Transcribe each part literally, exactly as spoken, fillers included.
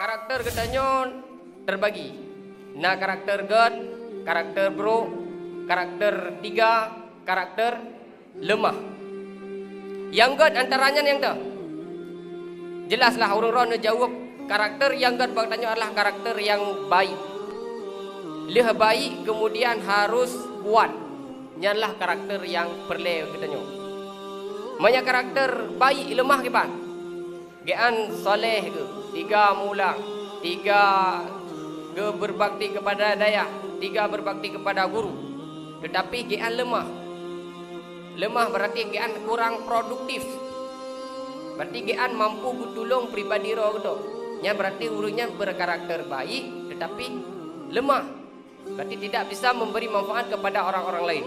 Karakter geutanyoe terbagi. Na karakter gét, karakter brok, karakter tiga, karakter leumah. Nyang gét antara nyan nyang teuh. Jelaslah ureuëng droe neujaweueb karakter nyang gét bak tanyoe adalah karakter nyang baik. Lheueh baik kemudian harus kuat. Nyanlah karakter nyang peureulée geutanyoe. Meunyoe karakter baik leumah kiban? Geuan saleh geuh, tiga mula, tiga geuh berbakti kepada dayah, tiga berbakti kepada guru. Tetapi geuan leumah. Leumah berarti geuan kurang produktif. Berarti geuan mampu geutulông pribadi droe geutanyoe. Nyan berarti ureuëng nyan berkarakter baik tetapi leumah. Berarti tidak bisa memberi manfaat kepada orang-orang lain.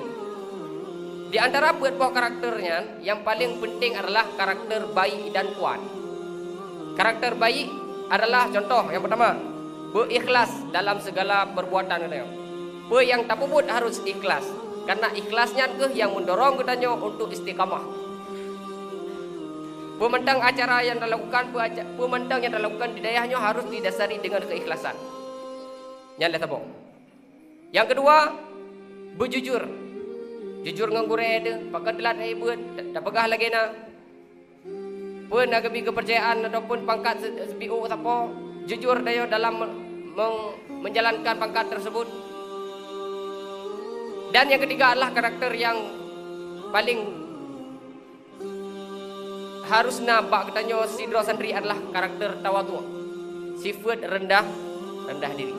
Di antara peuet boh karakter nyan, yang paling penting adalah karakter baik dan kuat. Karakter baik adalah contoh yang pertama, beuikhlas dalam segala perbuatan geutanyoe. Peue nyang tapeubuet harus ikhlas, karena ikhlas nyan keuh nyang mendorong geutanyoe untuk istiqamah. Peue mantong acara yang dilakukan, peue aca-, peue mantong yang dilakukan di dayah nyoe harus didasari dengan keikhlasan. Nyan lé saboh. Nyang keudua, beujujur. Jujur ngon gurée teuh, pakon teulat hai beuet, ta-, tapeugah lagée na. Peue na geubi keupeurcayaan ataupun pangkat se-, seubiôk sapo, jujur tanyoe dalam me-, meng-, menjalankan pangkat tersebut. Dan yang ketiga adalah karakter yang paling harus na bak geutanyoe sidroe santri adalah karakter tawadhu, sifeuet rendah, rendah diri.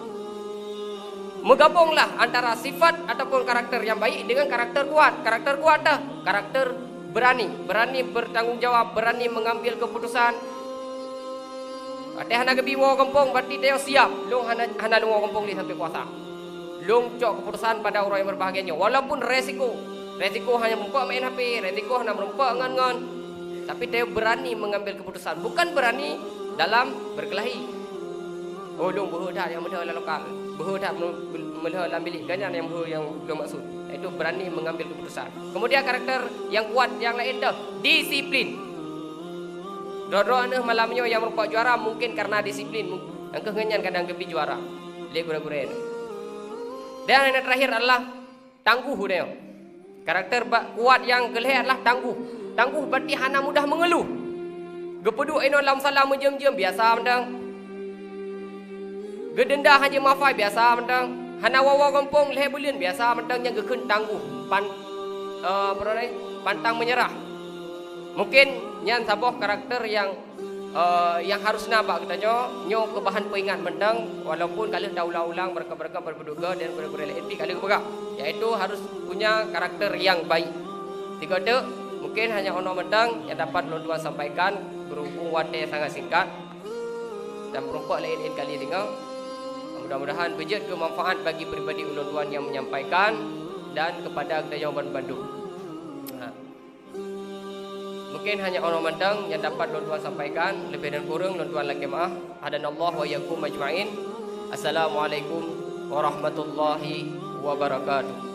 Meugabonglah antara sifat ataupun karakter yang baik dengan karakter kuat. Karakter kuat teuh, karakter berani, berani bertanggung jawab, berani mengambil keputusan. Watée hana geubi woe gampông, berarti tanyoe siap. Lôn hana, hana lôn woe gampông lé sampai kuasa. Lôn cok keputusan pada uroe nyang berbahagia nyoe, walaupun resiko. Resiko hana meureumpok main H P, resiko hana meureumpok ngon-ngon. Tapi tanyoe berani mengambil keputusan, bukan berani dalam berkelahi. Oh, lôn beuhe that nyang meuhe lam lokal, beuhe that meu-, meuhe lam bilik, gobnyan nyang beuhe nyang lôn maksud, yaitu berani mengambil keputusan. Kemudian karakter yang kuat yang lain teuh, disiplin. Droe-droe neuh malam nyoe nyang meureumpok juara mungkin karena disiplin, nyang keuh ngon nyan kadang geubi juara lé gurée-gurée nyoe. Dan yang terakhir adalah tangguh tanyoe. Karakter ba-, kuat nyang keulhée adalah tangguh. Tangguh berarti hana mudah mengeluh. Geupeuduek inoe lam salah meujeuem-jeuem biasa mantong. Geudenda hana jeuem hafai biasa mantong. Hana woe-woe gampông lhée buleuen biasa mantong, nyang geukheun tangguh. Pan-, eh, apa namanya? Pantang menyerah. Mungkin nyan saboh karakter nyang eh, nyang harus na bak geutanyoe, nyoe keu bahan peuingat mantong, walaupun ka lheueh taulang-ulang beureuka-beureuka bak gurée-gurée dan gurée-gurée laén pih ka lheueh geupeugah, yaitu harus punya karakter yang baik. Sigoe teuk, mungkin hanya nyoe mantong nyang dapat ulôn tuan sampaikan, berhubung watée sangat singkat dan meureumpok laén-laén kali singoh. Mudah-mudahan beujeuet keu manfaat bagi pribadi ulôn tuan nyang menyampaikan dan kepada geutanyoe ban bandum. Ha. Mungkin hanya nyoe mantong nyang dapat lôn tuan sampaikan, leubeh dan kureueng lôn tuan lakée meu'ah. Hadanallahu wa iyyakum ajma'in. Assalamualaikum warahmatullahi wabarakatuh.